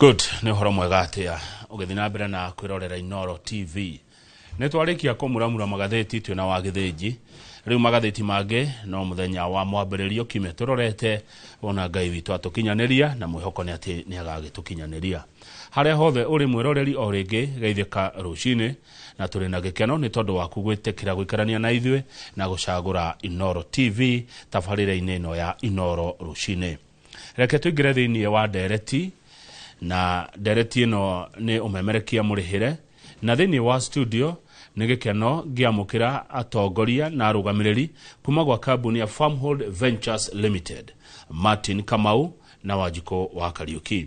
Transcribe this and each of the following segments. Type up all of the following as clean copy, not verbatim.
Good, nĩ ũhoro mwega atĩa ũgĩthiĩ na mbere na kwĩrorera Inooro TV. Nĩ twarĩkia kũmuramura magathĩti twĩna wa Gĩthĩnji. Rĩu magathĩti mangĩ no mũthenya wa mwambĩrĩrio kiumia tũrorete wona Ngai witũ atũkinyanĩria na mwĩhoko nĩ atĩ nĩ agagĩtũkinyanĩria. Harĩa hothe ũrĩ mwĩroreri o rĩngĩ geithĩka rũcinĩ na tũrĩ na gĩkeno nĩ tondũ waku gwĩtĩkĩra gũikarania na ithuĩ na gũcagũra Inooro TV tabarĩra-inĩ ĩno ya Inooro rũcinĩ. Reke tũingĩre thĩinĩ wa ndereti na ndereti ĩno nĩ ũmemerekia mũrĩhĩre na thĩinĩ wa studio nĩ gĩkeno ngĩamũkĩra atongoria na arũgamĩrĩri kuma gwa kambuni ya Farmhold Ventures Limited, Martin Kamau na Wanjikũ wa Kariuki.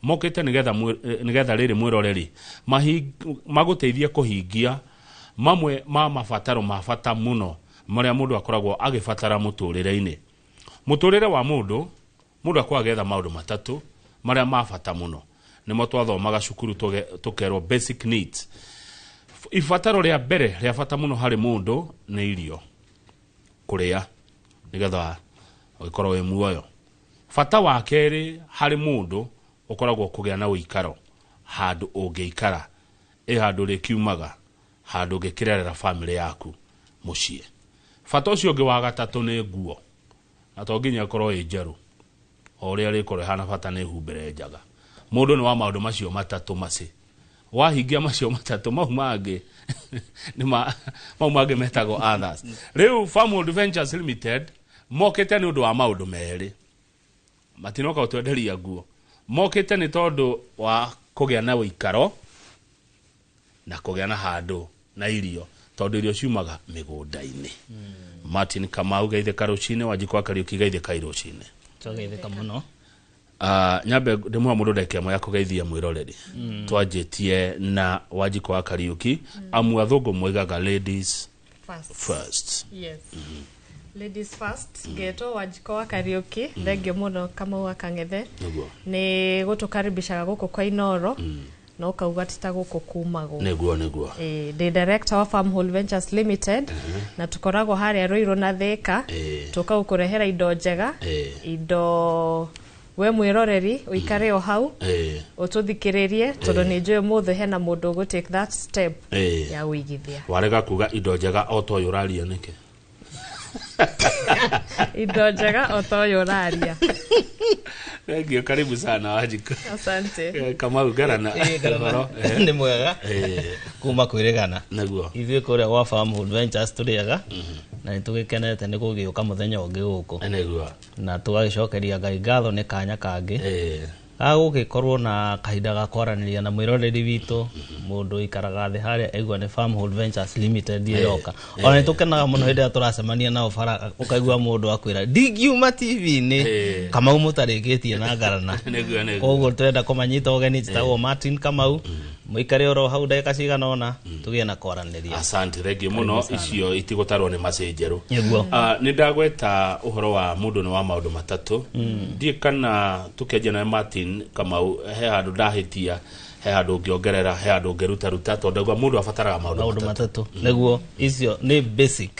Mokĩte nĩgetha rĩrĩ mwĩroreri magũteithie kũhingia mamwe ma mabataro ma bata mũno marĩa mũndũ akoragwo agĩbatara mũtũrĩre-inĩ. Mũtũrĩre wa mũndũ, mũndũ akoragwo agĩetha maũndũ matatũ marĩa ma bata mũno. Nĩmo twathomaga cukuru tũkerwo basic needs. Ibataro rĩa mbere rĩa bata mũno harĩ mũndũ nĩ irio, kũrĩa nĩgetha ũgĩkorwo wĩ muoyo. Bata wa kerĩ harĩ mũndũ ũkoragwo kũgĩa na ũikaro, handũ ũngĩikara, ĩ handũ ũrĩkiumaga, handũ ũngĩkĩrerera bamĩrĩ yaku mũciĩ. Bata ũcio ũngĩ wa gatatũ nĩ nguo, na to nginya ĩkorwo ĩ njerũ, o ũrĩa ĩrĩkorwo ĩhana bata nĩ humbĩre njaga. Mũndũ nĩ wa maũndũ macio matatũ maci. Wahingia macio matatũ, mau mangĩ nĩ mau mangĩ metagwo others. Rĩu Farmhold Ventures Limited mokĩte nĩ ũndũ wa maũndũ merĩ. Matinoka gũtwenderia nguo. Mokĩte nĩ tondũ wa kũgĩa na ũikaro na kũgĩa na handũ na irio, tondũ irio ciumaga mĩgũnda-inĩ. Martin Kamau geithĩka rũcinĩ, Wanjikũ wa Kariuki geithĩka rũcinĩ. Twageithĩka mũno. Nyambe ndĩmũhe mũndũ ndagĩka ĩmwe ya kũgeithia mwĩroreri. Twanjĩtie na Wanjikũ wa Kariuki, amu athũngũ moigaga ladies first. First. Yes. Ladies first. Ngetwo Wanjikũ wa Kariuki, thengio mũno Kamau wa Kang'ethe. Nĩguo. Nĩ gũtũkaribishaga gũkũ kwa Inooro. Na ũkauga ti ta gũkũ kumagwo. Nĩguo, nĩguo. Ndĩ director wa Farmhold Ventures Limited na tũkoragwo harĩa Ruiru na Thika. Tũka gũkũrehera indo njega, indo we mwĩroreri ũikare o hau ũtũthikĩrĩrie tondũ nĩ njũĩ ũmũthĩ hena mũndũ ũgũ take that step ya ũigithia. Warega kuga indo njega o ta ũyũ ũraria nĩkĩ? Indo njega o ta ũyũ ũraria. Thank you, karibu sana Wanjikũ. Asante. Kamau ngarana. Ngarana. Ũhoro? Nĩ mwega. Kuma kwĩrĩgana. Nĩguo. Ithuĩ kũrĩa gwa Farmhold Ventures tũrĩega na nĩ tũgĩkenete nĩ gũgĩũka mũthenya ũngĩ gũkũ. Nĩguo. Na tũgagĩcokeria Ngai ngatho nĩ kanya kangĩ. Gagũgĩkorwo na kahinda ga kwaranĩria na mwĩroreri witũ, mũndũ ũikaraga thĩ harĩa aigua nĩ Farmhold Ventures Limited ĩroka. Ona nĩ tũkenaga mũno hĩndĩ ĩrĩa tũracemania nao bara, ũkaigua mũndũ akwĩra ndingiuma TV-inĩ Kamau mũtarĩkĩtie na ngarana. Nĩguo, nĩguo. Koguo tũrenda kũmanyita ũgeni, njĩtagwo Martin Kamau. Mũikare oro hau ndagĩka cigana ũna tũgĩe na kwaranĩria. Asante, thank you mũno. Icio itigũtarwo nĩ macĩ njerũ. Nĩguo. Nĩ ndagweta ũhoro wa mũndũ nĩ wa maũndũ matatũ. Ndiĩ kana tũkĩanjia na Martin Kamau, he handũ ndahĩtia, he handũ ũngĩongerera, he handũ ũngĩrutaruta, tondũ ndaigua mũndũ abataraga maũndũ maũndũ matatũ. Matatũ. Nĩguo, icio nĩ basic.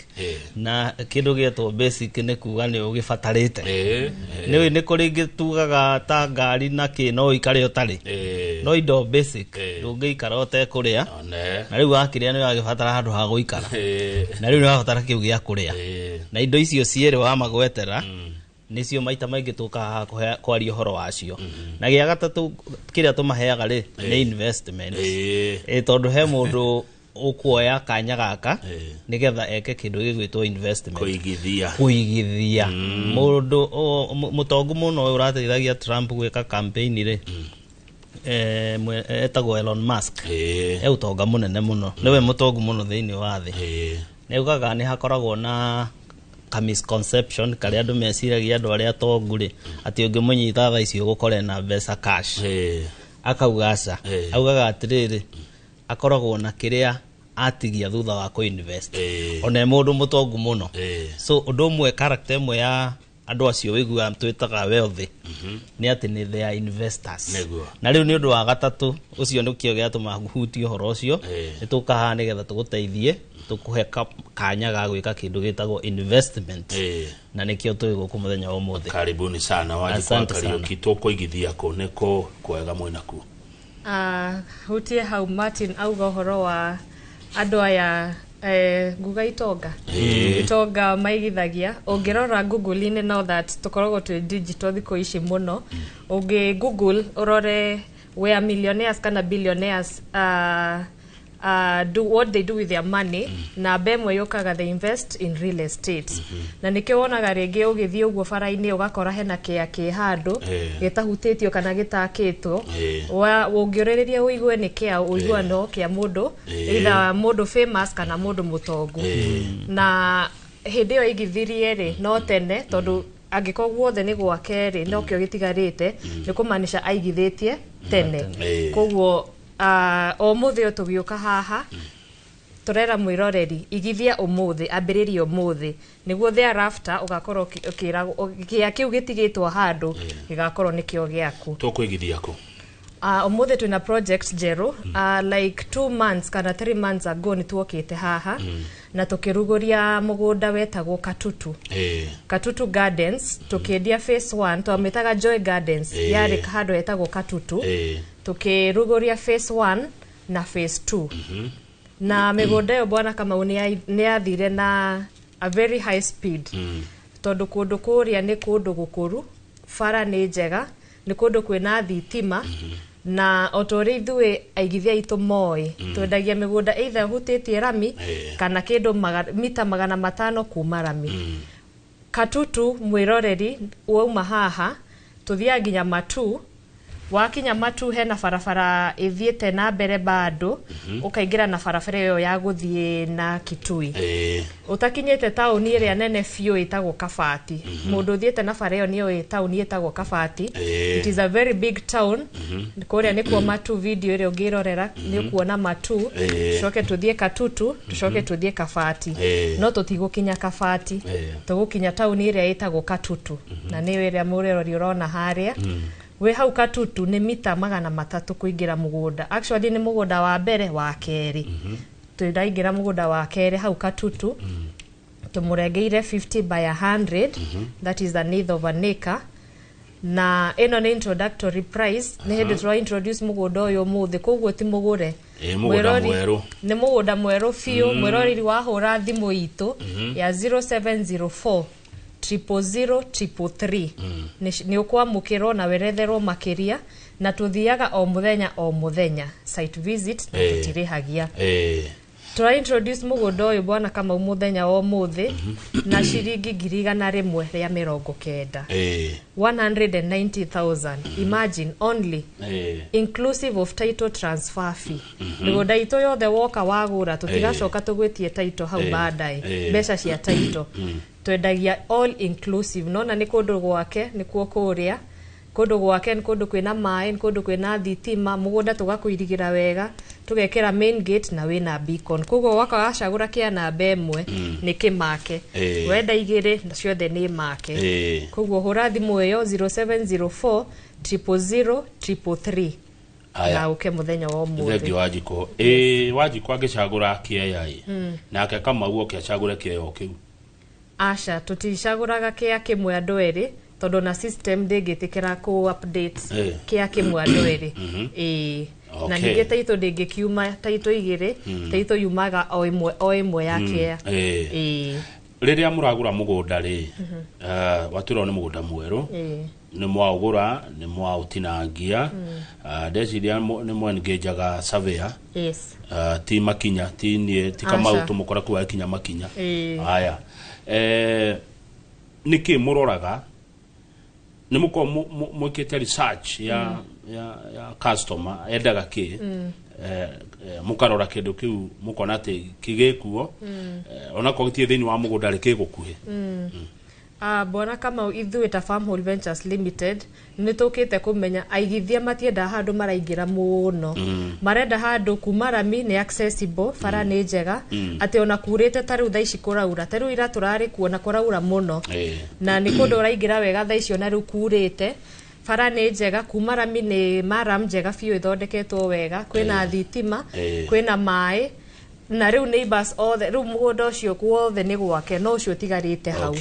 Na kĩndũ gĩetwo basic nĩ kuga nĩ ũgĩbatarĩte. Nĩ nĩ kũrĩ ingĩ tugaga ta ngari na kĩ no ũikare ũtarĩ. No indo basic ndũngĩikara ũtekũrĩa. One. Na rĩu wakĩrĩa nĩ ũragĩbatara handũ ha gũikara. Na rĩu nĩ ũrabatara kĩu gĩa kũrĩa. Na indo icio cierĩ wamagwetera, nĩcio maita maingĩ tũkaga haha kwaria ũhoro wacio. Na gĩa gatatũ kĩrĩa tũmaheaga rĩ, nĩ investment. Tondũ he mũndũ ũkuoya kanya gaka nĩgetha eke kĩndũ gĩgwĩtwo investment. Kũigithia. Kũigithia. Mũndũ mũtongu mũno ũyũ ũrateithagia Trump gwĩka campaign rĩ, etagwo Elon Musk. E ũtonga mũnene mũno. Nĩwe mũtongu mũno thĩinĩ wa thĩ. Nĩ augaga nĩ hakoragwo na ka misconception karĩa andũ meciragia andũ arĩa atongu rĩ, atĩ ũngĩmũnyita thaa ici ũgũkora ena mbeca cash. Akauga aca. Augaga atĩrĩrĩ, akoragwo na kĩrĩa atigia thutha wa kũ-invest. Ona e mũndũ mũtongu mũno. So ũndũ ũmwe, character ĩmwe ya Andũ acio wĩiguaga twĩtaga wealthy nĩ atĩ nĩ they are investors. Nĩguo. Na rĩu nĩ ũndũ wa gatatũ ũcio nĩkĩo gĩatũma hutie ũhoro ũcio. Nĩ tũkaga haha nĩgetha tũgũteithie, tũkũhe kanya ga gwĩka kĩndũ gĩtagwo investment. Na nĩkĩo tũrĩ gũkũ mũthenya wa ũmũthĩ. Karibuni sana Wanjikũ wa Asante sana. Kariuki. Tũkũigithia kũ, nĩ kũ kwega mwĩna kuo? Hutie hau Martin auga ũhoro wa andũ aya, nguga itonga. Itonga maigithagia. Ũngĩrora Google-inĩ, now that tũkoragwo twĩ digital thikũ ici mũno, ũngĩ Google ũrore where millionaires kana billionaires do what they do with their money, namba ĩmwe yũkaga, they invest in real estate. Na nĩkĩo wonaga rĩngĩ ũgĩthiĩ ũguo bara-inĩ ũgakora hena kĩa kĩ handũ gĩtahutĩtio kana gĩtakĩtwo. Ũngĩũrĩrĩria ũigue nĩ kĩa, ũigua no kĩa mũndũ, either mũndũ famous kana mũndũ mũtongu. Na hĩndĩ ĩyo aigithirie rĩ, no tene, tondũ angĩkorwo guothe nĩ gwake rĩ, nokĩo gĩtigarĩte, nĩ kũmaanisha aigithĩtie tene. Koguo o mũthĩ ũyũ tũgĩũka haha tũrera mwĩroreri, igithia ũmũthĩ, ambĩrĩria ũmũthĩ, nĩguo thereafter ũgakorwo ũkĩragwo kĩa kĩu gĩtigĩtwo handũ gĩgakorwo nĩkĩo gĩaku. Tũkũigithia kũ? Ũmũthĩ twĩna project njerũ. Like 2 months kana 3 months ago nĩ tuokĩte haha na tũkĩrugũria mũgũnda wetagwo Katutu. Katutu Gardens, tũkĩendia phase 1, twamĩtaga Joy Gardens. Yarĩ handũ hetagwo Katutu. Tũkĩrugũria phase 1 na phase 2, na mĩgũnda ĩyo, bwana Kamau, nĩ yathire na a very high speed, tondũ kũndũ kũrĩa nĩ kũndũ gũkũru, bara nĩ njega, nĩ kũndũ kwĩna thitima. Na o ta ũrĩa ithuĩ aigithia aitũ moĩ, twendagia mĩgũnda either ĩhutĩtie rami kana kĩndũ mita 500 kuma rami. Katutu, mwĩroreri, wauma haha tũthiaga nginya Matu. Wakinya Matu hena barabara ĩthiĩte na mbere bado, ũkaingĩra na barabara ĩyo ya gũthiĩ na Kitui. Ũtakinyĩte taũni ĩrĩa nene biũ ĩtagwo Kabati. Mũndũ ũthiĩte na bara ĩyo nĩoĩ taũni ĩtagwo Kabati. It is a very big town. Kũrĩa nĩkuo Matu, video ĩrĩa ũngĩrorera nĩ ũkuona Matu. Tũcoke tũthiĩ Katutu, tũcoke tũthiĩ Kabati. No tũtigũkinya Kabati, tũgũkinya taũni ĩrĩa ĩtagwo Katutu, na nĩyo ĩrĩa mũroreri ũrona harĩa. Wĩ hau Katutu nĩ mita 300 kũingĩra mũgũnda. Actually nĩ mũgũnda wa mbere, wa kerĩ. Tũraingĩra mũgũnda wa kerĩ hau Katutu. Tũmũrengeire 50 by 100, that is an eighth of an acre. Na ĩno nĩ introductory price, nĩ hĩndĩ tũra introduce mũgũnda ũyũ ũmũthĩ, koguo ti mũgũre. Ĩ, mũgũnda mwerũ. Nĩ mũgũnda mwerũ biũ. Mwĩroreri, wahũra thimũ itũ ya 0704 000 333 nĩ ũkwamũkĩrwo na weretherwo makĩria. Na tũthiaga o mũthenya o mũthenya site visit na tũtirĩhagia. Tũra introduce mũgũnda ũyũ, bwana Kamau, mũthenya wa ũmũthĩ na ciringi 190,000. 190,000, imagine, only, inclusive of title transfer fee. Mĩgũnda itũ yothe woka wagũra, tũtigacoka tũgwĩtie title hau baadaye, mbeca cia title. Twendagia all inclusive. Nona nĩ kũndũ gwake, nĩkuo kũrĩa kũndũ gwake, nĩ kũndũ kwĩna maĩ, nĩ kũndũ kwĩna thitima. Mũgũnda tũgakũirigĩra wega, tũgekĩra main gate na wĩna beacon. Koguo waka wacagũra kĩa namba ĩmwe nĩ kĩmake, wenda igĩrĩ ciothe nĩ make. Koguo hũra thimũ ĩyo 0704 000 333 Aya. na ũke mũthenya wa ũmũthĩ. Thengiũ Wanjikũ. Ĩ, Wanjikũ angĩcagũra kĩeya ĩ, nake Kamau oke acagũre kĩeya o kĩu? Aca, tũticagũraga kĩa kĩmwe andũ erĩ, tondũ na system ndĩngĩtĩkĩra kũ update kĩa kĩmwe andũ erĩ. Ĩĩ. Na ningĩ taitũ ndĩngĩkiuma taitũ igĩrĩ, taitũ yumaga o ĩmwe o ĩmwe ya kĩa. Ĩĩ. Rĩrĩa mũragũra mũgũnda rĩ, watwĩrwo nĩ mũgũnda mwerũ, nĩ mwaũgũra, nĩ mwaũtinangia. Ndeciria nĩ mwengenjaga surveyor? Yes. Ti makinya, ti niĩ, ti Kamau. Aca. Tũmũkora kuu akinya makinya. Ĩĩ. Aya, nĩkĩ mũroraga? Nĩ mũkorwo mwĩkĩte research ya customer endaga kĩ, mũkarora kĩndũ kĩu, mũkona atĩ kĩgĩkuo, onakorwo gĩtirĩ thĩinĩ wa mũgũnda rĩ, kĩ gũkuhĩ. Bwana Kamau, ithuĩ ta Farmhold Ventures Limited nĩ tũkĩte kũmenya aigithia matiendaga handũ maraingĩra mũno, marenda handũ kuma rami nĩ accessible, bara nĩ njega, atĩ ona kurĩte ta rĩu thaa ici kũraura, ta rĩu ira tũrarĩ kuo na kũraura mũno, na nĩ kũndũ ũraingĩra wega thaa ici ona rĩu kurĩte, bara nĩ njega, kuma rami nĩ maram njega biũ ĩthondeketwo wega, kwĩna thitima, kwĩna maĩ, na rĩu neighbors othe, rĩu mũgũnda ũcio guothe nĩ gwake, no ũcio ũtigarĩte hau.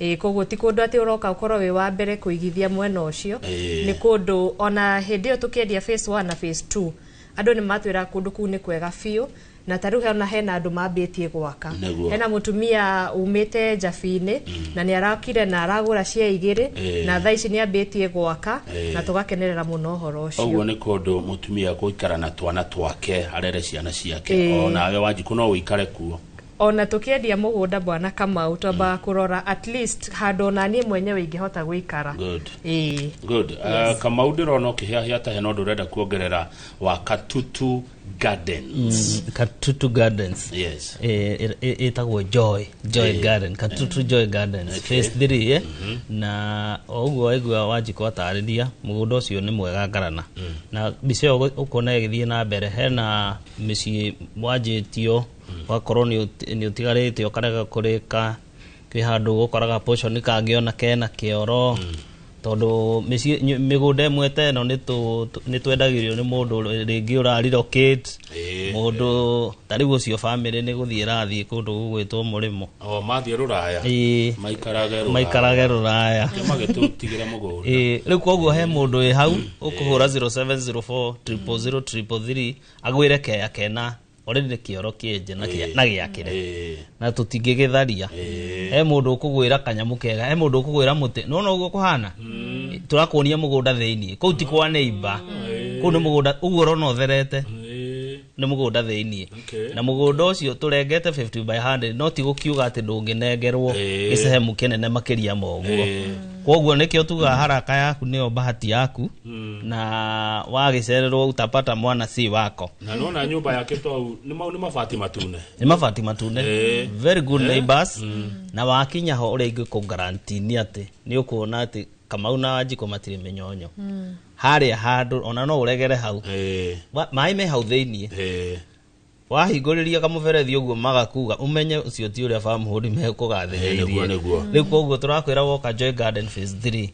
Ĩĩ, koguo ti kũndũ atĩ ũroka ũkorwo wĩ wa mbere kũigithia mwena ũcio. Nĩ kũndũ ona hĩndĩ ĩyo tũkĩendia phase 1 na phase 2, andũ nĩ matwĩra kũndũ kũu nĩ kwega biũ, na ta rĩu hena hena andũ mambĩtie gwaka. Hena mũtumia umĩte Njabi-inĩ na nĩ arakire na aragũra cia igĩrĩ, na thaa ici nĩ ambĩtie gwaka, na tũgakenerera mũno ũhoro ũcio. Ũguo nĩ kũndũ mũtumia gũikara na twana twake, arere ciana ciake. Onawe Wanjikũ no ũikare kuo. Ona tukiendia mũgũnda, Bwana Kamau, twambaga kũrora at least handũ ona niĩ mwenyewe ingĩhota gũikara. Good. Ĩĩ. Good. Kamau, ndĩrona ũkĩhĩahĩa ta hena ũndũ ũrenda kuongerera wa Katutu Gardens. Katutu Gardens. Yes. Ĩtagwo Joy Garden, Katutu Joy Gardens phase 3, eh? Na o ũguo waigua Wanjikũ atarĩria, mũgũnda ũcio nĩ mwega ngarana, na mbica ĩyo ũkuona ĩgĩthiĩ na mbere, hena mĩciĩ wanjĩtio, ũgakorwo nĩ ũtigarĩte ũkarega kũrĩka, kwĩ handũ ũgũkoraga portion kangĩ ona kena kĩoro, tondũ mĩciĩ mĩgũnda ĩmwe ta ĩno nĩ twendagĩrio nĩ mũndũ rĩngĩ ũra relocate, mũndũ ta rĩu ũcio family nĩ gũthiĩ ĩrathiĩ kũndũ gũgwĩtwo mũrĩmo. O mathiĩ rũraya. Maikarage rũraya. Maikarage rũraya. Magĩtũtigĩre mũgũnda. Ĩĩ, rĩu koguo he mũndũ wĩ hau ũkũhũra 0704 000 333 agwĩre keya kena already nĩ kĩoro kĩenje na na gĩakĩre, na tũtingĩgĩtharia. He mũndũ ũkũgwĩra kanyamũ kega, he mũndũ ũkũgwĩra mũtĩ nona ũguo kũhana, tũrakuonia mũgũnda thĩiniĩ kũu, ti kwa neighbor, kũu nĩ mũgũnda ũguo ũrona ũtherete, nĩ mũgũnda thĩiniĩ. Na mũgũnda ũcio tũrengete 50 by 100, no ti gũkiuga atĩ ndũngĩnengerwo gĩcehemu kĩnene makĩria ma ũguo. Koguo nĩkĩo tugaga haraka yaku nĩyo bahati yaku, na wagĩcererwo utapata mwana si wako. Na nona nyũmba yake twau nĩ mau nĩ mabati matune. Nĩ mabati matune. Very good neighbors, na wakinya ho ũrĩa ingĩkũ guarantee nĩ atĩ nĩ ũkuona atĩ Kamau na Wanjikũ matirĩ mĩnyonyo harĩa handũ, ona no ũregere hau. Maĩ me hau thĩiniĩ, wahingũrĩria kamũberethi ũguo magakuga, ũmenye ũcio ti ũrĩa famũhũri mekũgathĩrĩirie. Nĩguo. Rĩu koguo tũrakwĩra woka Joy Garden phase 3,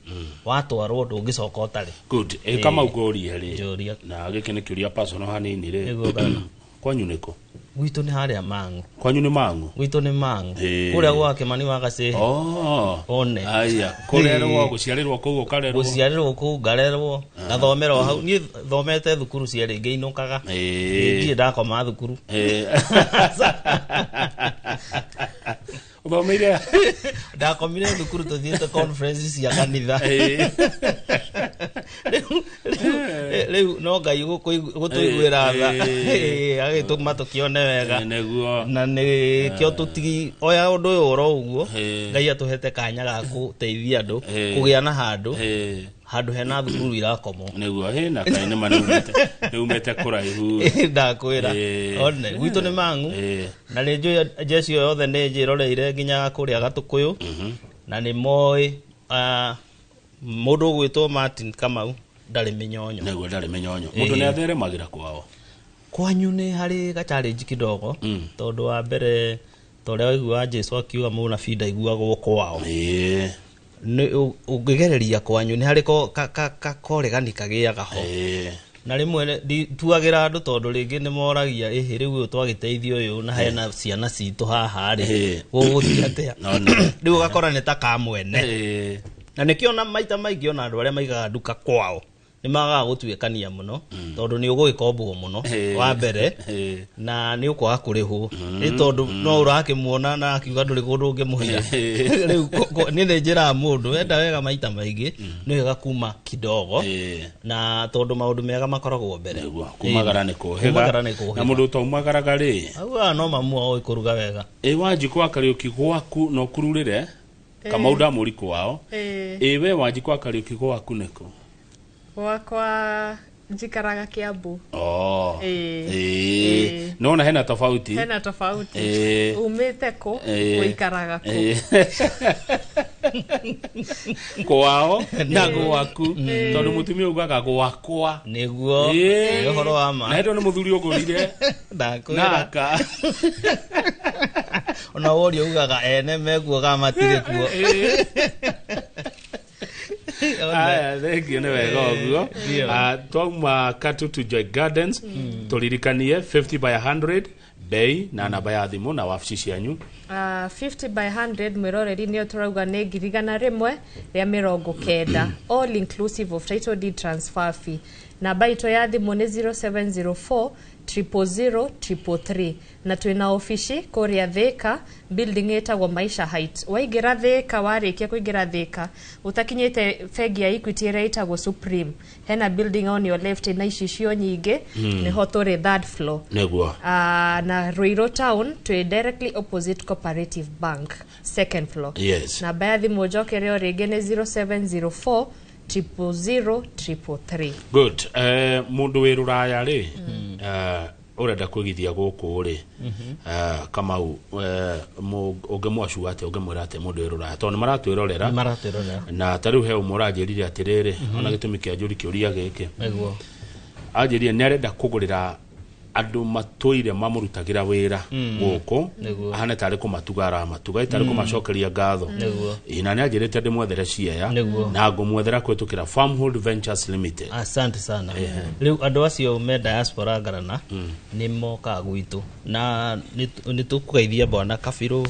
watwarwo ndũngĩcoka ũtarĩ. Good. Kamau, ngũrie rĩ, Njũria. na gĩkĩ nĩ kĩũria personal hanini rĩ, Nĩguo, kana. Kwanyu nĩkũ? Gwitũ nĩ harĩa Mang'u. Kwanyu nĩ Mang'u? Gwitũ nĩ Mang'u, kũrĩa gwa Kĩmani wa Gacĩhĩ. Oh. One. Aya, kũrerwo, gũciarĩrwo kũu, ũkarerwo. Gũciarĩrwo kũu, ngarerwo, ngathomera o hau. Niĩ thomete thukuru cierĩ ngĩinũkaga. Ndirĩ ndakoma thukuru. Ũthomeire? Ndakomire thukuru tũthiĩte conference cia kanitha. Rĩu no Ngai gũtũiguĩra tha, agĩtũma tũkĩone wega. Na nĩkĩo tũtigi oya ũndũ ũyũ oro ũguo. Ngai atũhete kanya ga gũteithia andũ kũgĩa na handũ, handũ hena thukuru irakomwo. Nĩguo hĩ na kaĩ nĩma nĩumĩte kũraihu. Ndakwĩra, one gwitũ nĩ Mang'u. Na nĩ njũĩ njeci ĩyo yothe, nĩ njĩroreire nginya kũrĩa Gatũkũyũ, na nĩ moĩ mũndũ ũgwĩtwo Martin Kamau ndarĩ mĩnyonyo. Nĩguo, ndarĩ mĩnyonyo. Mũndũ nĩ atheremagĩra kwao? Kwanyu nĩ harĩ ga-challenge kidogo, tondũ wa mbere, ta ũrĩa waigua Jesu akiuga mũnabii ndaiguagwo kwao. Nĩ ũngĩgereria kwanyu nĩ harĩ koregani kagĩaga ho, na rĩmwe tuagĩra andũ, tondũ rĩngĩ nĩ moragia, ĩhĩ, rĩu ũyũ twagĩteithia ũyũ na hena ciana citũ haha rĩ, gũgũthiĩ atĩa? No, nĩ. Rĩu ũgakora nĩ ta ka mwene, na nĩkĩo na maita maingĩ ona andũ arĩa maigaga nduka kwao nĩ magaga gũtuĩkania mũno, tondũ nĩ ũgũgĩkombwo mũno wa mbere, na nĩ ũkwaga kũrĩhwo, nĩ tondũ no ũrakĩmuona na akiuga ndũrĩ kũndũ ũngĩmũhitha. Rĩu niĩ nĩ njĩraga mũndũ enda wega, maita maingĩ nĩ wega kuma kidogo, na tondũ maũndũ mega makoragwo mbere. Nĩguo, kumagara nĩ kũhĩga. Kumagara nĩ kũhĩga. Na mũndũ ũtaumagaraga rĩ? Augaga no mamu wao ũĩ kũruga wega. Ĩ Wanjikũ wa Kariũki, gwaku no kururĩre Kamau ndamũri kwao. Ĩ we Wanjikũ wa Kariũki, gwaku nĩkũ? Gwakwa Njikaraga Kiambu. Oh. Ĩĩ. Ĩĩ. Ĩĩ. Nona hena tofauti. Hena tofauti. Ĩĩ. Umĩte kũ? Ĩĩ. Ũikaraga kũ? Ĩĩ. Kwao na gwaku, tondũ mũtumia ugaga gwakwa. Nĩguo. Ĩĩ. Nĩ ũhoro wa ma. Na hĩndĩ nĩ mũthuri ũgũrire. Ndakwĩra. Naka. Ona woria ugaga ene mekuo kana matirĩ kuo. Aya, thank you, nĩ wega ũguo. Ndio. Ah, twauma Katutu Joy Gardens, tũririkanie 50 by 100, bei na namba ya thimũ na wabici cianyu. 50 by 100, mwĩroreri, nĩyo tũrauga nĩ 190,000, all inclusive of title deed transfer fee. Namba itũ ya thimũ nĩ 0704 000 333, na twĩna obici kũrĩa Thĩka, building ĩtagwo Maisha Heights. Waingĩra Thĩka, warĩkia kũingĩra Thĩka ũtakinyĩte bengi ya Equity ĩrĩa ĩtagwo Supreme, hena building on your left ĩna icicio nyingĩ, nĩho tũrĩ, third floor. Nĩguo. Na Ruiru town twĩ directly opposite Cooperative Bank, second floor. Namba ya thimũ njokere o rĩngĩ nĩ 0704 000 333. Good. Mũndũ wĩ rũraya rĩ, ũrenda kwĩgithia gũkũ rĩ, Kamau, ũngĩmwacua atĩa, ũngĩmwĩra atĩa mũndũ wĩ rũraya, tondũ nĩ maratwĩrorera? Maratwĩrorera. Na ta rĩu he ũmwe ũranjĩrire atĩrĩrĩ, ona gĩtũmi kĩa njũri kĩũria gĩkĩ, anjĩrire nĩ arenda kũgũrĩra andũ matũire mamũrutagĩra wĩra gũkũ. Ahane tarĩ kũmatuga aramatuga, tarĩ kũmacokeria ngatho. Ĩ, na nĩ anjĩrĩte ndĩmwethere ciea. Na ngũmwethera kũhĩtũkĩra Farmhold Ventures Limited. Asante sana. Rĩu andũ acio me diaspora ngarana nĩ mokaga gwitũ na nĩ tũkũgeithia bwana Kabirũ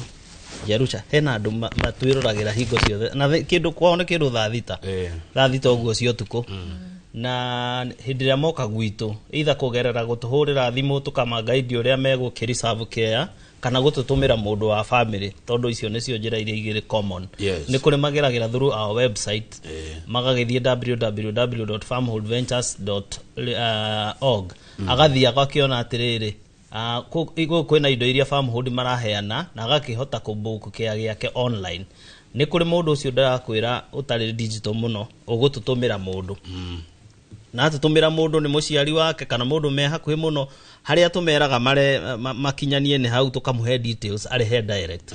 Jerusha. Hena andũ matwĩroragĩra hingo ciothe na kĩndũ kwao nĩ kĩndũ thaa 6, thaa 6 ũguo cia ũtukũ, na hĩndĩ ĩrĩa moka gwitũ, either kũgerera gũtũhũrĩra thimũ tũkamangaidi ũrĩa megũkĩreserve care, kana gũtũtũmĩra mũndũ wa family, tondũ icio nĩcio njĩra iria igĩrĩ common. Nĩ kũrĩ mageragĩra through our website, magagĩthiĩ www.farmholdventures.org, agathiĩ agakĩona atĩrĩrĩ, gũkũ kwĩna indo iria Farmhold maraheana, na agakĩhota kũbook kĩa gĩake online. Nĩ kũrĩ mũndũ ũcio ndĩrakwĩra ũtarĩ digital mũno, ũgũtũtũmĩra mũndũ, na atũtũmĩra mũndũ nĩ mũciari wake kana mũndũ me hakuhĩ mũno, harĩa tũmeraga mare makinyanie nĩ hau, tũkamũhe details arĩhe direct.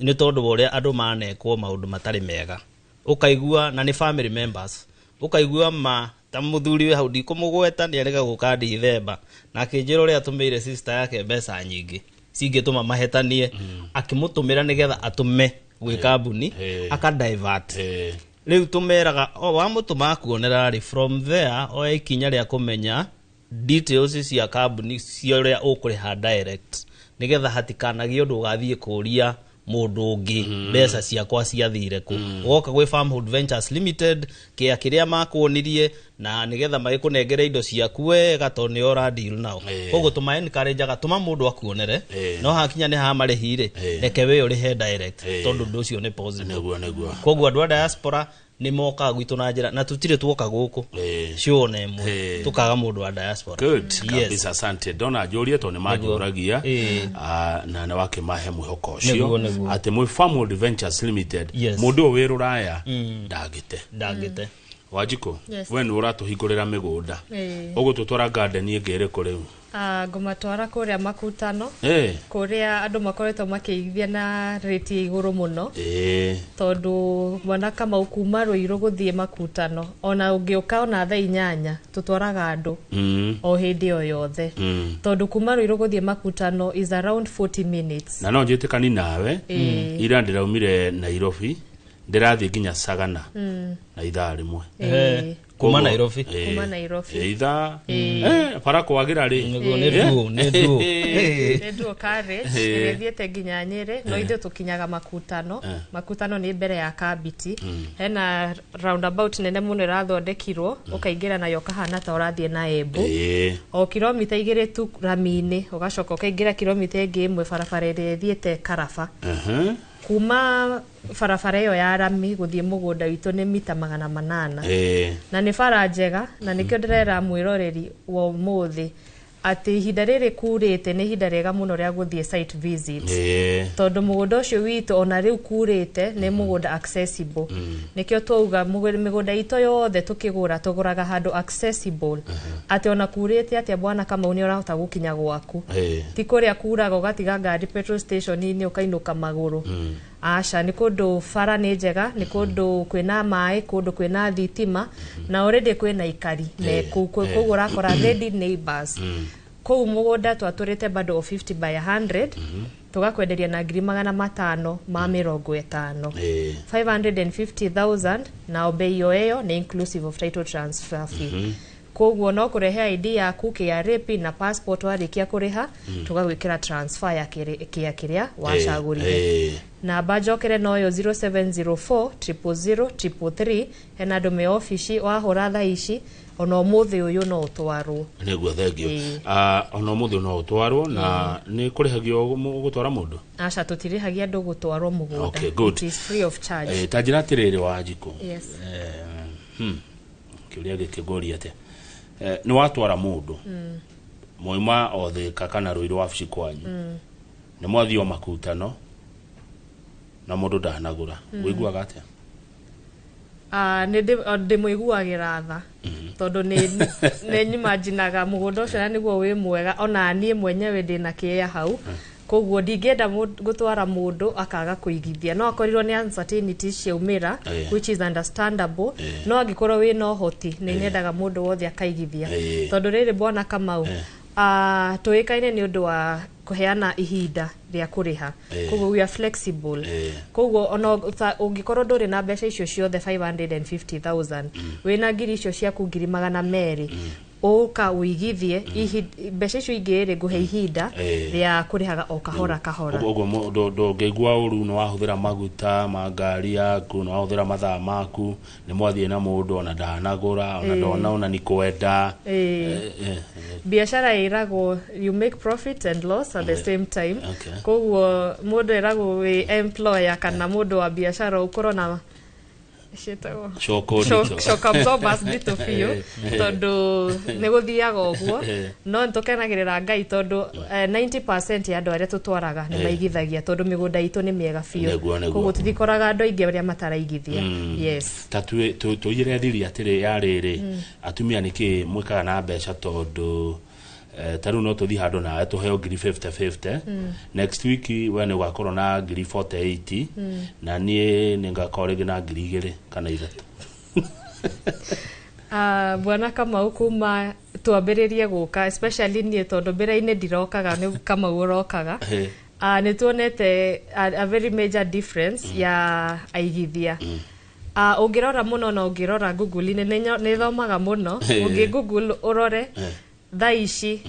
Nĩ tondũ wa ũrĩa andũ manekwo maũndũ matarĩ mega, ũkaigua na nĩ family members, ũkaigua ma ta mũthuri wĩ hau ndikũmũgweta nĩ arega gũka Dithemba, na akĩnjĩra ũrĩa atũmĩire sister yake mbeca nyingĩ cingĩtũma mahetanie, akĩmũtũmĩra nĩgetha atũme gwĩ kambuni, aka divert. Rĩu tũmeraga o wamũtũma akuonera rĩ, from there oya ikinya rĩa kũmenya details cia kambuni cia ũrĩa ũkũrĩha direct, nĩgetha hatikanagie ũndũ ũgathiĩ kũria mũndũ ũngĩ mbeca ciakwa ciathire kũ. Ũgoka gwĩ Farmhold Ventures Limited, kĩa kĩrĩa makuonirie, na nĩgetha magĩkũnengere indo ciaku wega, tondũ nĩo ũra deal nao. Koguo tũma encourage-aga tũma mũndũ akuonere, no hakinya nĩ ha marĩhi rĩ, reke we ũrĩhe direct, tondũ ũndũ ũcio nĩ possible. Nĩguo, nĩguo. Koguo andũ a diaspora nĩ mokaga gwitũ na njĩra, na tũtirĩ tuoka gũkũ show na ĩmwe tũkaga mũndũ wa diaspora. Good. Yes. Kabisa, asante. Ndona njũrie tondũ nĩ manjũragia. Ah, na nĩ wakĩmahe mwĩhoko ũcio Nĩguo, nĩguo. atĩ mwĩ Farmhold Ventures Limited, mũndũ ũyũ wĩ rũraya ndangĩte. Ndangĩte. Wanjikũ, Yes. we nĩ ũratũhingũrĩra mĩgũnda. Ĩĩ. Ũgũtũtwara garden ĩngĩ ĩrĩkũ rĩu? Ah, ngũmatwara kũrĩa Makutano, kũrĩa andũ makoretwo makĩigithia na rĩti ya igũrũ mũno, tondũ mwana Kamau, kuma Rũirũ gũthiĩ Makutano, ona ũngĩũka ona thaa 8, tũtwaraga andũ o hĩndĩ o yothe, tondũ kuma Rũirũ gũthiĩ Makutano is around 40 minutes. Na no njĩtĩkani nawe. Ira ndĩraumire Nairobi, ndĩrathiĩ nginya Sagana na ithaa 1. Kuma Nairobi? Ĩĩ. Kuma Nairobi. Ĩĩ, ithaa bara kwagĩra rĩ. Nĩguo, nĩ duo, nĩ duo. Nĩ duo carriage ĩrĩa ĩthiĩte nginya Nyĩrĩ, no ithuĩ tũkinyaga Makutano. Makutano nĩ mbere ya Kambiti, hena roundabout nene mũno ĩrathondekirwo, ũkaingĩra nayo ũkahana ta ũrathiĩ na Embu, o kilomita 2 tu rami-inĩ, ũgacoka ũkaingĩra kilomita ĩngĩ 1 barabara ĩrĩa ĩthiĩte Karaba. Kuma barabara ĩyo ya rami gũthiĩ mũgũnda witũ nĩ mita 800. Na nĩ bara njega, na nĩkĩo ndĩrera mwĩroreri wa ũmũthĩ, Atĩ ihinda rĩrĩ kurĩte nĩ ihinda rĩega mũno rĩa gũthiĩ site visit, tondũ mũgũnda ũcio witũ ona rĩu kurĩte nĩ mũgũnda accessible. Nĩkĩo twauga mĩgũnda itũ yothe tũkĩgũra, tũgũraga handũ accessible, atĩ ona kurĩte atĩa, bwana Kamau, nĩ ũrahota gũkinya gwaku. Ti kũrĩa kuraga ũgatiga ngari petrol station-inĩ ũkainũka magũrũ. Aca, nĩ kũndũ bara nĩ njega, nĩ kũndũ kwĩna maĩ, kũndũ kwĩna thitima, na already kwĩna ikari mekũu. Koguo ũrakora ready neighbors kũu. Mũgũnda twatũrĩte bado o 50 by 100, tũgakwenderia na 550,000, 550,000, na bei o ĩyo nĩ inclusive of title transfer fee. Koguo no kũrehe ID yaku, KRA PIN na passport. Warĩkia kũrĩha, tũgagwĩkĩra transfer ya kĩa kĩrĩa wacagũrire. Namba njokere noyo 0704 000 333. Hena andũ me obici, wahũra thaa ici ona ũmũthĩ ũyũ no ũtwarwo. Nĩguo, thengio. Ona ũmũthĩ no ũtwarwo, na nĩ kũrĩhagio gũtwara mũndũ? Aca, tũtirĩhagia andũ gũtwarwo mũgũnda. Okay, good. It is free of charge. Ta njĩra atĩrĩrĩ, Wanjikũ. Yes. Kĩũria gĩkĩ ngũria atĩa? Nĩ watwara mũndũ mwauma o Thĩka kana Rũirũ wabici kwanyu, nĩ mwathiĩ o makutano na mũndũ ndanagũra, ũiguaga atĩa? Ah, nĩ ndĩmũiguagĩra tha, tondũ nĩ nyimajinaga mũgũnda ũcio na nĩguo wĩ mwega. Ona niĩ mwenyewe ndĩna kĩea hau, koguo ndingĩenda gũtwara mũndũ akaga kũigithia. No akorirwo nĩ uncertainty ciaumĩra, which is understandable, no angĩkorwo wĩna ũhoti, nĩ nyendaga mũndũ wothe akaigithia, tondũ rĩrĩ, bwana Kamau, tũĩkaine nĩ ũndũ wa kũheana ihinda rĩa kũrĩha. Koguo we are flexible. Koguo ona ũngĩkorwo ndũrĩ na mbeca icio ciothe 550,000, wĩna ngiri icio ciaku 200,000, ũka ũigithie mbeca icio ingĩ rĩ, ngũhe ihinda rĩa kũrĩhaga o kahora kahora. Ũguo ndũngĩigua ũru nĩ wahũthĩra maguta ma ngari yaku, nĩ wahũthĩra mathaa maku, nĩ mwathiĩ na mũndũ ona ndanagũra, ona ndona ona ni kwenda. Biacara ĩragwo you make profit and loss at the same time. Koguo mũndũ ĩragwo wĩ employer kana mũndũ wa biacara ũkorwo na ciĩtagwo Shock nditũ. Shock absorbers nditũ biũ, tondũ nĩ gũthiaga ũguo. No nĩ tũkenagĩrĩra Ngai, tondũ 90% ya andũ arĩa tũtwaraga nĩ maigithagia, tondũ mĩgũnda itũ nĩ mĩega biũ. Nĩguo. Koguo tũtikoraga andũ aingĩ arĩa mataraigithia, yes. Ta tũiyĩre thiri atĩrĩ ya rĩrĩ, atumia nĩkĩ mwĩkaga na mbeca? Tondũ ta rĩu no tũthiĩ handũ nawe tũheo ngiri 50 50. Next week we nĩ ũgakorwo na ngiri 48, na niĩ nĩ ngakorwo rĩngĩ na 2,000 kana 3,000. Ah, bwana Kamau, kuma twambĩrĩrie gũka, especially niĩ, tondũ mbere-inĩ ndirokaga, nĩ Kamau ũrokaga, nĩ tuonete a very major difference ya aigithia. Ũngĩrora mũno na ũngĩrora Google-inĩ, nĩ thomaga mũno, ũngĩ Google ũrore thaa ici,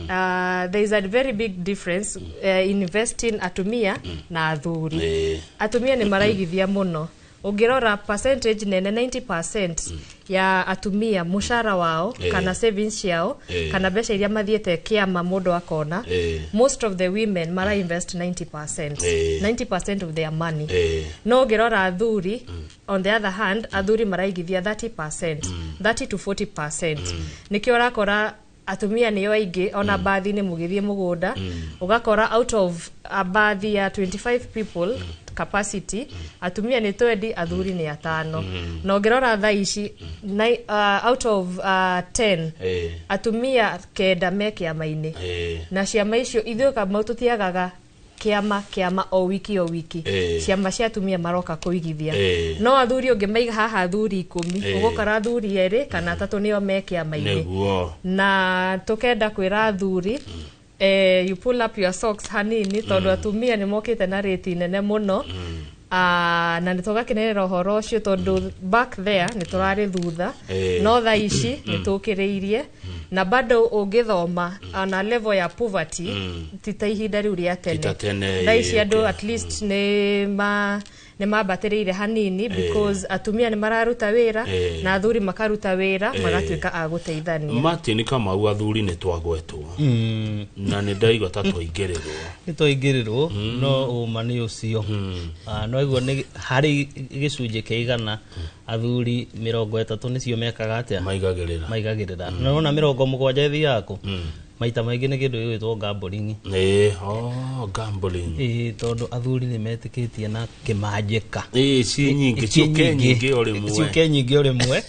there is a very big difference investing atumia na athuri. Atumia nĩ maraigithia mũno. Ũngĩrora percentage nene, 90% ya atumia, mũcara wao kana savings ciao kana mbeca iria mathiĩte kĩama, mũndũ akona most of the women mara invest 90%, 90% of their money. No ũngĩrora athuri, on the other hand, athuri maraigithia 30%, 30 to 40%. Nĩkĩo ũrakora atumia nĩo aingĩ. Ona mbathi-inĩ mũgĩthiĩ mũgũnda, ũgakora out of a bathi ya 25 people capacity, atumia nĩ 20, athuri nĩ atano. Na ũngĩrora thaa ici, out of 10, atumia kenda me kĩama-inĩ. Na ciama icio ithuĩ Kamau tũtiagaga kĩama, kĩama o wiki o wiki. Ciama cia atumia maroka kũigithia. No athuri ũngĩmaiga haha athuri 10, ũgũkora athuri erĩ kana atatũ nĩo me kĩama-inĩ. Na tukenda kwĩra athuri, you pull up your socks hanini, tondũ atumia nĩ mokĩte na rĩti nene mũno. Na nĩ tũgakenerera ũhoro ũcio, tondũ back there nĩ tũrarĩ thutha, no thaa ici nĩ tũkĩrĩirie. Na bado ũngĩthoma ona level ya poverty, ti ta ihinda rĩu rĩa Ti ta tene. tene, Thaa ici andũ at least nĩ mambatĩrĩire hanini, because atumia nĩ mararuta wĩra na athuri makaruta wĩra, magatuĩka a gũteithania. Martin Kamau, athuri nĩ twagwetwo na nĩ ndaigua ta twaingĩrĩrwo. Nĩ twaingĩrĩrwo, no ũma nĩ ũcio. No iguo nĩ harĩ gĩcunjĩ kĩa 100, athuri 30 nĩcio mekaga atĩa? Maigagĩrĩra. Maigagĩrĩra. Na wona 70 ĩthiaga kũ? Maita maingĩ nĩ kĩndũ gĩgwĩtwo gambling. Oh, gambling. Tondũ athuri nĩ metĩkĩtie na kĩmanjĩka. Ci nyingĩ, ciũke nyingĩ o rĩmwe. Ciũke nyingĩ o rĩmwe.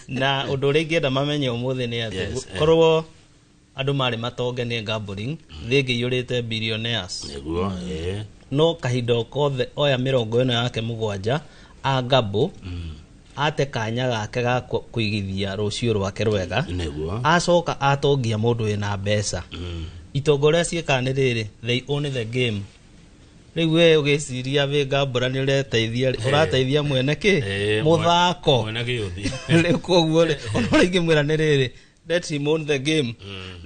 Na ũndũ ũrĩa ingĩenda mamenye ũmũthĩ nĩ atĩ korwo andũ marĩ matonge nĩ gambling, thĩ ĩngĩiyũrĩte billionaires. Nĩguo. No kahinda o kothe oya 47 a gamble, ate kanya gake ga kũigithia rũciũ rwake rwega. Nĩguo. Acoka atongia mũndũ wĩna mbeca. Itonga ũrĩa ciĩkaga nĩ rĩrĩ, they own the game. Rĩu we ũgĩciria wĩ gambũra nĩ ũreteithia, ũrateithia mwene kĩ mũthako. Mwene gĩũthi. Rĩu koguo rĩ, ona ũrĩa ingĩmwĩra nĩ rĩrĩ, let him own the game.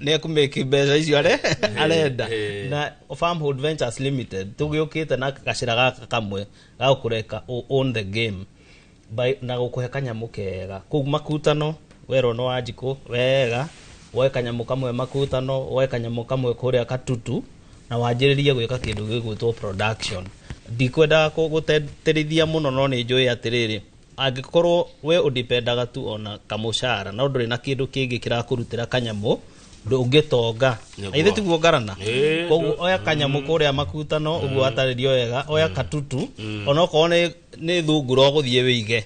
Nĩ ekũmĩki mbeca icio arenda. Na Farmhold Ventures Limited tũgĩũkĩte na gacĩra gaka kamwe ga gũkũreka own the game. By, na gũkũhe kanyamũ kega kũu makutano werwo nĩ Wanjikũ wega, woe kanyamũ kamwe makutano, woe kanyamũ kamwe kũrĩa Katutu, na wanjĩrĩrie gwĩka kĩndũ gĩgwĩtwo production. Ndikwendaga gũteterithia mũno, no nĩ njũĩ atĩrĩrĩ, angĩkorwo we ũdipendaga tu ona kamũcara na ndũrĩ na kĩndũ kĩngĩ kĩrakũrutĩra kanyamũ, ndũngĩtonga. Nĩguo. Na ithe tiguo ngarana. Koguo oya kanyamũ kũrĩa makutano ũguo watarĩrio wega, oya Katutu, onokorwo nĩ thungura ũgũthiĩ wĩige,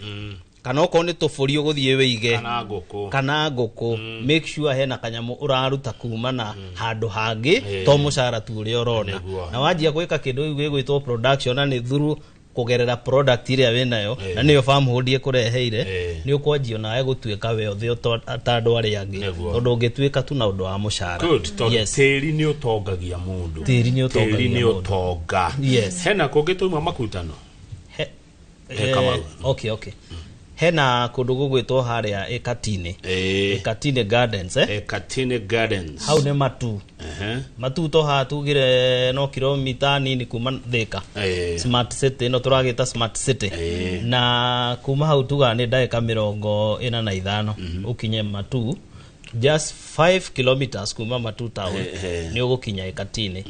kana okorwo nĩ tũbũri ũgũthiĩ wĩige, kana ngũkũ, kana ngũkũ, make sure hena kanyamũ ũraruta kuma na handũ hangĩ, to mũcara tu ũrĩa ũrona. Na wanjia gwĩka kĩndũ gĩu gĩgwĩtwo production, na nĩ through kũgerera product ĩrĩa wĩnayo, na nĩyo Farmhold ĩkũreheire, nĩ ũkwanjia onawe gũtuĩka wealthy ta andũ arĩa angĩ, tondũ ũngĩtuĩka tu na ũndũ wa mũcara. Good, tondũ tĩri nĩ ũtongagia mũndũ. Tĩri nĩ ũtongagia Tĩri nĩ mũndũ. ũtonga. Hena kũngĩ twauma makutano? Kamau. Okay. Hena kũndũ gũgwĩtwo harĩa Ĩkatini. Ĩkatini Gardens. Ĩkatini Gardens. Hau nĩ Matu. Matu to haha tugire no kilomita nini kuma Thika. Smart City ĩno tũragĩta Smart City. Na kuma hau tugaga nĩ ndagĩka 45 ũkinye Matu. Just 5 kilometers kuma Matu town nĩ ũgũkinya Ĩkatini.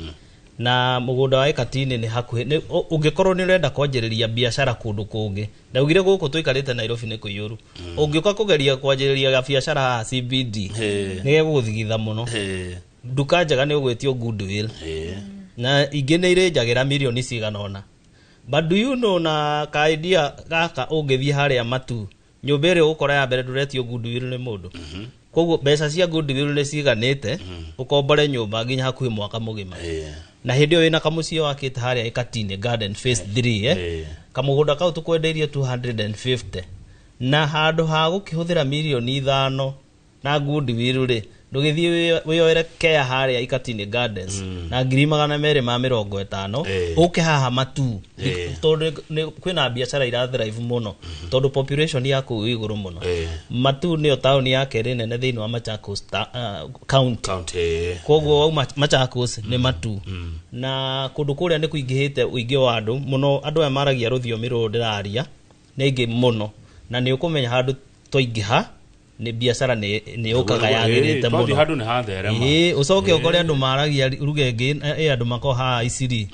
Na mũgũnda wa Ĩkatini nĩ hakuhĩ, ũngĩkorwo nĩ ũrenda kwanjĩrĩria biacara kũndũ kũngĩ, ndaugire gũkũ tũikarĩte Nairobi nĩ kũiyũru, ũngĩũka kũgeria kwanjĩrĩria biacara haha CBD, nĩ gegũgũthigitha mũno. Nduka njega nĩ ũgwĩtio Goodwill, na ingĩ nĩ irĩnjagĩra mirioni cigana ũna. But do you know, na ka idea gaka, ũngĩthiĩ harĩa Matu, nyũmba ĩrĩa ũgũkora ya mbere ndũretio Goodwill nĩ mũndũ. Koguo mbeca cia Goodwill nĩ ciganĩte ũkombore nyũmba nginya hakuhĩ mwaka mũgima. Na hĩndĩ ĩyo wĩna kamũciĩ wakĩte harĩa Ĩkatini Garden Phase 3, kamũgũnda kau tũkwendeirie 250, na handũ ha gũkĩhũthĩra mirioni 5 na Goodwill rĩ, ndũgĩthiĩ wĩyoere kea harĩa Ikatini Gardens na 250,000, ũke haha Matu, tondũ kwĩna biacara irathrive mũno, tondũ population ya kũu ĩ igũrũ mũno. Matu nĩyo taũni ya kerĩ nene thĩinĩ wa Machakos county. County. Koguo wauma Machakos nĩ Matu, na kũndũ kũrĩa nĩ kũingĩhĩte ũingĩ wa andũ mũno. Andũ aya maragia rũthiomi rũrũ ndĩraria nĩ aingĩ mũno, na nĩ ũkũmenya handũ twaingĩha nĩ biacara nĩ yũkaga yagĩrĩte Twathiĩ mũno. handũ nĩ hatherema. Ũcoke ũkore andũ maragia ruga ĩngĩ, andũ makoragwo haha Isiri,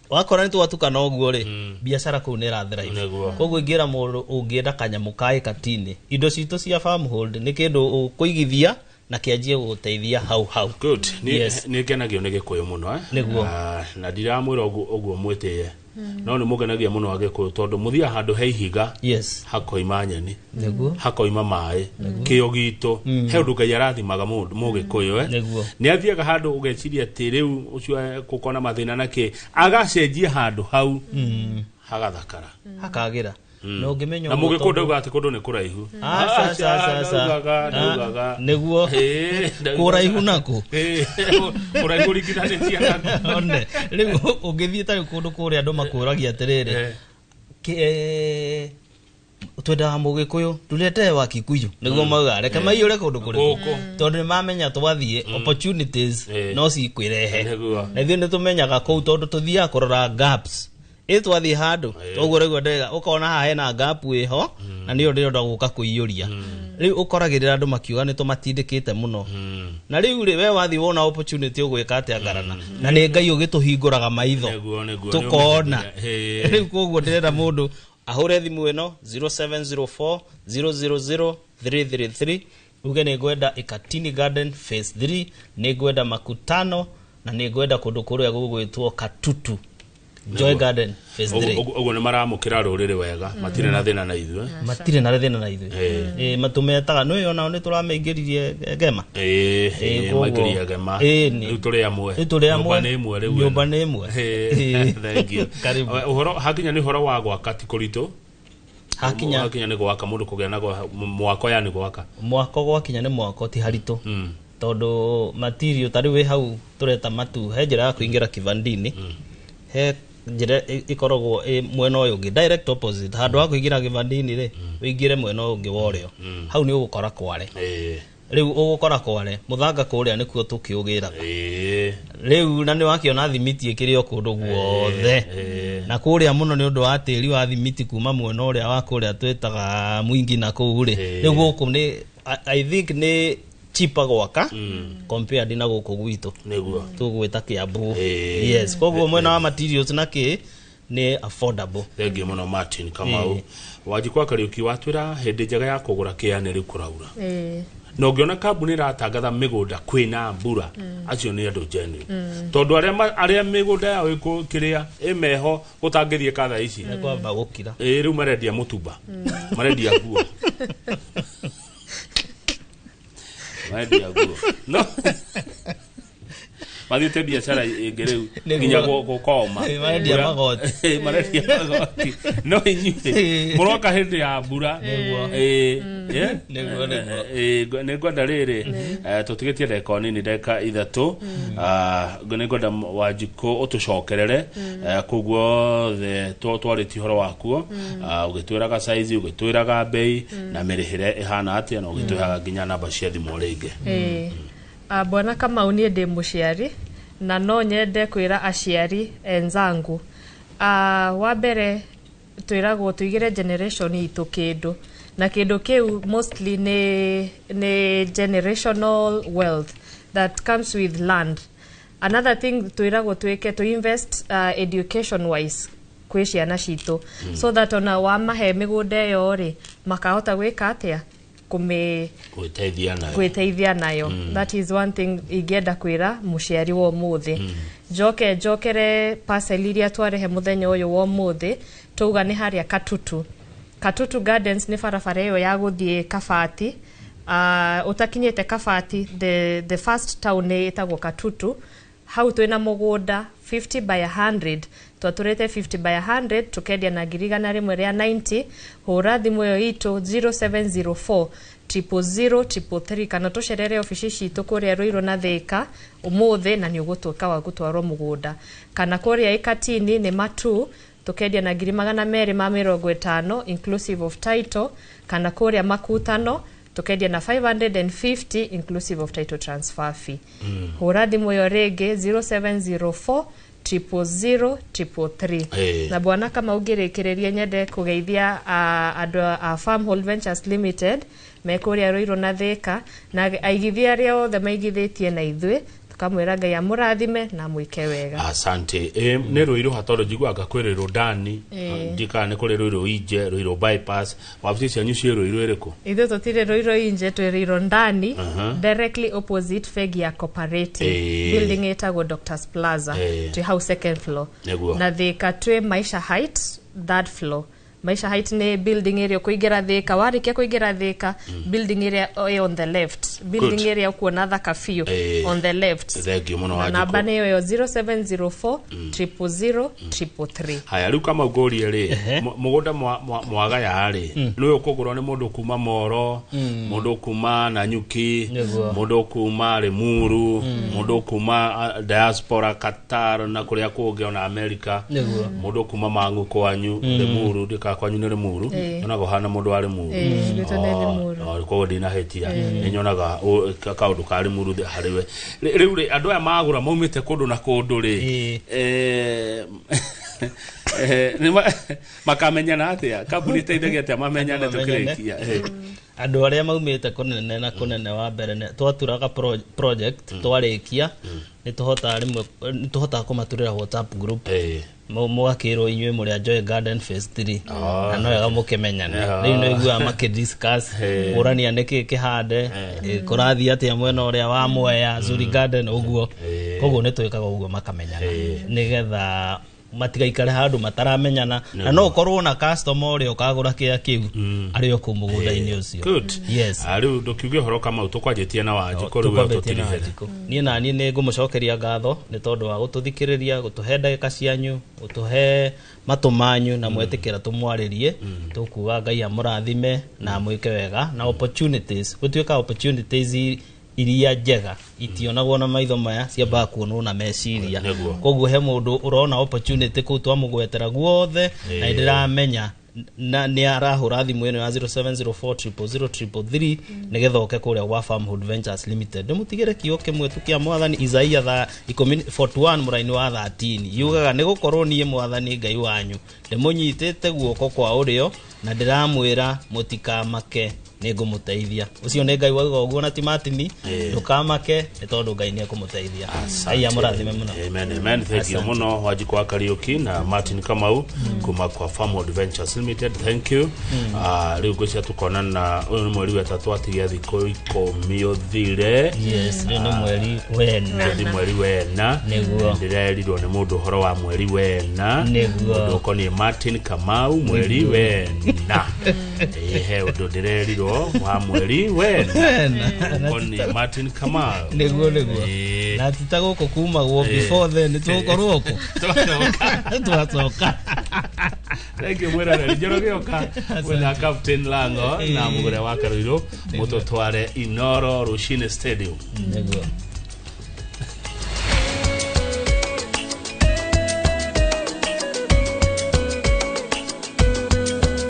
wakora nĩ twatukana ũguo rĩ, biacara kũu nĩ ĩrathrive. Koguo ingĩra mũndũ ũngĩenda kanyamũ ka Ĩkatini, indo citũ cia Farmhold nĩ kĩndũ ũkũigithia na kĩanjie gũgũteithia hau hau. Good. Nĩ ngenagio nĩ Gĩkũyũ mũno. Nĩguo. Na ndiramwĩra ũguo ũguo mwĩtĩe, no nĩ mũgenagia mũno Agĩkũyũ, tondũ mũthiaga handũ he ihiga, hakoima nyeni, hakoima maĩ. Kĩo gitũ he ũndũ Ngai arathimaga mũndũ Mũgĩkũyũ. Nĩ athiaga handũ ũgeciria atĩ rĩu ũcio gũkorwo na mathĩna na kĩ, agacenjia handũ hau hagathakara, Hakagĩra na ũngĩmenya na ũguo Mũgĩkũyũ ndaugaga atĩ kũndũ nĩ kũraihu. Aca, aca, aca, aca. Ndaugaga, ndaugaga. Nĩguo. Ndaugaga. Kũraihu naku? Kũraihu ũringithanĩtie naku. One, rĩu ũngĩthiĩ ta rĩu kũndũ kũrĩa andũ makũragia atĩrĩrĩ, twendaga Mũgĩkũyũ, tuletee wa Kikuyu, nĩguo maugaga reke maiyũre kũndũ kũrĩkũ, Gũkũ. tondũ nĩ mamenya twathiĩ opportunities no cikwĩrehe. Na ithuĩ nĩ tũmenyaga kũu, tondũ tũthiaga kũrora gaps. Ĩ twathiĩ handũ toguo rĩu ndĩrega ũkona haha hena gap ĩho, na nĩyo ndĩrenda gũka kũiyũria. Rĩu ũkoragĩrĩra andũ makiuga nĩ tũmatindĩkĩte mũno. Na rĩu rĩ, we wathiĩ wona opportunity ũgwĩka atĩa, ngarana? Na nĩ Ngai ũgĩtũhingũraga maitho Nĩguo, nĩguo, tũkona. Rĩu koguo ndĩrenda mũndũ ahũre thimũ ĩno 0704 000 333. Uge nĩ ngwenda Ikatini Garden phase 3, nĩ ngwenda Makutano, na nĩ ngwenda kũndũ kũrĩa gũgwĩtwo Katutu Joy Garden phase 3. Ũguo nĩ maramũkĩra rũrĩrĩ wega, matirĩ na thĩna na ithuĩ. Matirĩ na thĩna na ithuĩ. Matũmetaga nĩ onao nĩ tũramaingĩririe ngema. Maingĩria ngema. Rĩu tũrĩ amwe. Rĩu tũrĩ amwe. Nyũmba nĩ ĩmwe rĩu. Nyũmba nĩ ĩmwe. Thank you. Karibu. Ũhoro hakinya nĩ ũhoro wa gwaka ti kũritũ. Hakinya nĩ gwaka mũndũ kũgĩa na mwako, yani gwaka. Mwako gwakinya nĩ mwako ti haritũ. Tondũ material ta rĩu wĩ hau tũreta matu, he njĩra ya kũingĩra kibandini. He njĩra ĩkoragwo ĩ mwena ũyũ ũngĩ, direct opposite, handũ ha kũingĩra kibandini rĩ, ũingĩre mwena ũyũ ũngĩ wa ũrĩo. Hau nĩ ũgũkora kware. Rĩu ũgũkora kware mũthanga kũrĩa nĩkuo tũkĩũgĩraga. Rĩu na nĩ wakĩona thimiti ĩkĩrĩ o kũndũ guothe. Na kũrĩa mũno nĩ ũndũ wa tĩri wa thimiti kuma mwena ũrĩa wa kũrĩa twĩtaga mwingi na kũu rĩ. Rĩu gũkũ nĩ I think nĩ cheaper gwaka compared na gũkũ gwitũ. Nĩguo. Tũgwĩta Kiambu. Yes, koguo mwena wa materials na kĩ nĩ affordable. Thank you mũno Martin Kamau. Wanjikwa Kariuki, watwĩra hĩndĩ njega ya kũgũra kĩa nĩ rĩu kũraura. Na ũngĩona kambuni ĩratangatha mĩgũnda kwĩna mbura, acio nĩ andũ genuine. Tondũ arĩa mĩgũnda yao kĩrĩa ĩmeho gũtangĩthiĩ ka thaa ici. Nĩ kwamba gũkira. Rĩu marendia mũtumba. Marendia nguo. Marendia nguo. No. Mathiĩte biacara ĩngĩ rĩu nginya gũkoma. Marendia magoti. Marendia magoti. No inyuĩ mũroka hĩndĩ ya mbura. Nĩguo. Nĩ ngwenda rĩrĩ, tũtigĩtie ndagĩka nini, ndagĩka 3. Nĩ ngwenda Wanjikũ ũtũcokerere kũu guothe twarĩtie ũhoro wakuo, ũgĩtwĩraga size, ũgĩtwĩraga bei na mĩrĩhĩre ĩhana atĩa, na ũgĩtwĩraga nginya namba cia thimũ rĩngĩ. Bwana Kamau, niĩ ndĩ mũciari na no nyende kwĩra aciari enzangu, wa mbere twĩragwo tũigĩre generation itũ kĩndũ, na kĩndũ kĩu mostly nĩ generational wealth that comes with land. Another thing twĩragwo twĩke, to invest education wise kwĩ ciana citũ, so that ona wamahe mĩgũnda ĩyo rĩ, makahota gwĩka atĩa, gwĩteithia nayo. Gwĩteithia nayo. That is one thing ingĩenda kwĩra mũciari wa ũmũthĩ. Njoke njokere parcel iria twarehe mũthenya ũyũ wa ũmũthĩ, tauga nĩ harĩa Katutu. Katutu Gardens nĩ barabara ĩyo ya gũthiĩ Kabati. Ũtakinyĩte Kabati, the first town nĩ ĩtagwo Katutu. Hau twĩna mũgũnda 50 by 100, twatũrĩte 50 by 100, tukendia na 190,000. Hũra thimũ ĩyo itũ 0704 000 333, kana tũcerere obici citũ kũrĩa Ruiru na Thika ũmũthĩ, na nĩ ũgũtuĩka wa gũtwarwo mũgũnda. Kana kũrĩa Ikatini nĩ matu, tukendia na 250,000 inclusive of title. Kana kũrĩa Makutano tukendia na 550 inclusive of title transfer fee. Hũra thimũ ĩyo rĩngĩ 0704 000 333. Na bwana kama ũngĩrĩkĩrĩria, nyende kũgeithia andũ a Farmhold Ventures Limited me kũrĩa Ruiru na Thika, na aigithia arĩa othe maigithĩtie na ithuĩ, tukamwĩra Ngai amũrathime na mwĩke wega. Asante. Nĩ Ruiru ha, tondũ njiguaga kwĩ Ruiru ndani, ndikana nĩ kũrĩ Ruiru inje, Ruiru bypass. Wabici cianyu ciĩ Ruiru ĩrĩkũ? Ithuĩ tũtirĩ Ruiru inje, twĩ Ruiru ndani, directly opposite bengi ya Cooperative, building ĩtagwo Doctors Plaza. Twĩ hau second floor. Na Thika twĩ Maisha Height third floor. Maisha Height nĩ building ĩrĩa ũkũingĩra Thika, warĩkia kũingĩra Thika, building ĩrĩa ĩ on the left, building ĩrĩa ũkuona thaka biũ on the left. Thank you mũno, Na Wanjikũ. namba nĩ ĩyo 0704 000 333. Haya, rĩu kama ngũrie rĩ, mũgũnda mwagaya rĩ, nĩwe ũkũgũrwo nĩ mũndũ kuma Moro, mũndũ kuma Nanyuki, mũndũ kuma Limuru, mũndũ kuma diaspora Qatar na kũrĩa kũngĩ ona America, mũndũ kuma Mang'u kwanyu Limuru, ndika kwanyu nĩ Limuru, nyonaga ũhana mũndũ wa Limuru. Gwitũ nĩ Limuru. Koguo ndinahĩtia, nĩ nyonaga kaũndũ ka Limuru harĩ we. Rĩu rĩ, andũ aya magũra maumĩte kũndũ na kũndũ rĩ, Makamenyana atia kambuni iteithagia atia mamenyane tukirikia? Andũ arĩa maumĩte kũnene na kũnene, wa mbere twaturaga project twarĩkia, nĩ tũhotaga rĩmwe nĩ tũhotaga kũmaturĩra WhatsApp group, mũgakĩrwo inyuĩ mũrĩ a Joy Garden Phase 3, na no wega mũkĩmenyane. Rĩu nĩ iguaga makĩdiscuss kũrania nĩkĩ kĩhande, kũrathiĩ atĩa mwena ũrĩa wa Mwea Zuri Garden ũguo. Koguo nĩ twĩkaga ũguo makamenyana, nĩgetha matigaikare handũ mataramenyana, na no ũkorwo na customer ũrĩa ũkagũra kĩa kĩu arĩ o kũu mũgũnda-inĩ ũcio. Good. Yes. Rĩu ndũkiuge ũhoro Kamau, tũkwanjĩtie na Wanjikũ, rĩu we Tũkwambĩtie na ũtũtirihĩre. Wanjikũ. Niĩ naniĩ nĩ ngũmũcokeria ngatho nĩ tondũ wa gũtũthikĩrĩria, gũtũhe ndagĩka cianyu, gũtũhe matũ manyu na mwetĩkĩra tũmwarĩrie. Tũkuga Ngai amũrathime na amwĩke wega, na opportunities gũtuĩka opportunities iria njega itionagwo na maitho maya, ciambaga kuonwo na meciria. Koguo he mũndũ ũrona opportunity kũu twamũgwetera guothe, na nĩndĩramenya na nĩ arahũra thimũ ĩno ya 0704000333 nĩgetha oke kũrĩa gwa Farmhood Ventures Limited. Ndĩmũtigĩre kiugo kĩmwe tu kĩa Mwathani, Isaia thaa ikũmi 41 mũraini wa 13, yugaga, "Nĩ gũkorwo niĩ Mwathani Ngai wanyu ndĩmũnyitĩte guoko kwa ũrĩo, na ndĩramwĩra mũtikamake, nĩ ngũmũteithia." Ũcio nĩ Ngai wauga ũguo na ti Martin. Ndũkamake nĩ tondũ Ngai nĩ ekũmũteithia. Ngai amũrathime mũno. Amen, amen. Thank you muno Wanjikũ wa Kariuki na Martin Kamau kuma kwa Farmwood Ventures Limited. Thank you. Rĩu ngwĩciria tukonana, ũyũ nĩ mweri wetatũ, atigia thikũ 10 ũthire. Yes, rĩu nĩ mweri wena. Tũthi mweri wena. Ndĩrerirwo nĩ mũndũ ũhoro wa mweri wena. Ũndũ ũkoniĩ Martin Kamau mweri wena. He ũndũ ndĩrerirwo wa mweri wena ũkoniĩ Martin Kamau. Nĩguo. Na tita gũkũ kumagwo before then, nĩ tũgũkorwo kũ twacoka. Thank you mwĩroreri. Njoroge oka wĩna Captain Lango na Mũgũre wa Karũirũ mũtũtware Inoro Rũcinĩ Stadium. Nĩguo.